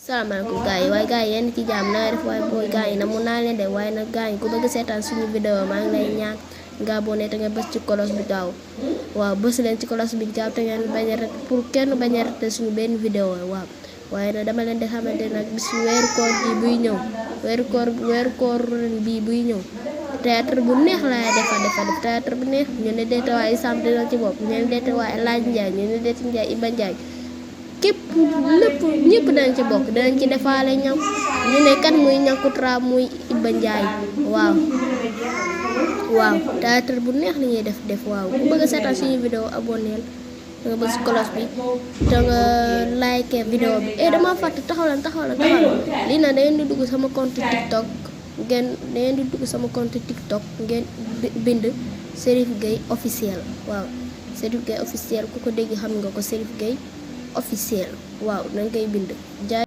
Salaamaaleykum gars yi waaye gars yi yéen ci jàmm na def waaye booy gars yi namu naa leen de waaye nag gars yi ku bëgg seetaan suñu vidéo maa ngi lay ñaan nga abonné te nga bës ci kolos bi gaaw waaw bës leen ci kolos bi gaaw te ngeen bañ a ret pour kenn bañ a rete suñu benn vidéo waaw waaye nag dama leen di xamante nag bis weeru koor bi buy ñëw weeru koor bii buy ñëw théâtre bu neex laay defa def théâtre bu neex ñu ne deete waa Isam dina ci bopp ñu ne deete waa El Hadj Ndiaye ñu ne deete Ndiaye Iba Ndiaye képp lépp ñëpp dañ ci bokk danañ ci defaale ñaw ñu ne kan muy ñàkkutra muy Iba Ndiaye waaw théâtre bu neex li ñuy def waaw ku bëgg a seetaan suñu vidéo abonneel nga bës cloche bi te nga like vidéo bi dama fàtte taxaw leen lii nag da ngeen di dugg sama compte TikTok ngeen bind Cherif Gueye officiel waaw Cherif Gueye officiel ku ko dégg xam nga ko Cherif Gueye officiel waaw nañ koy bind jaay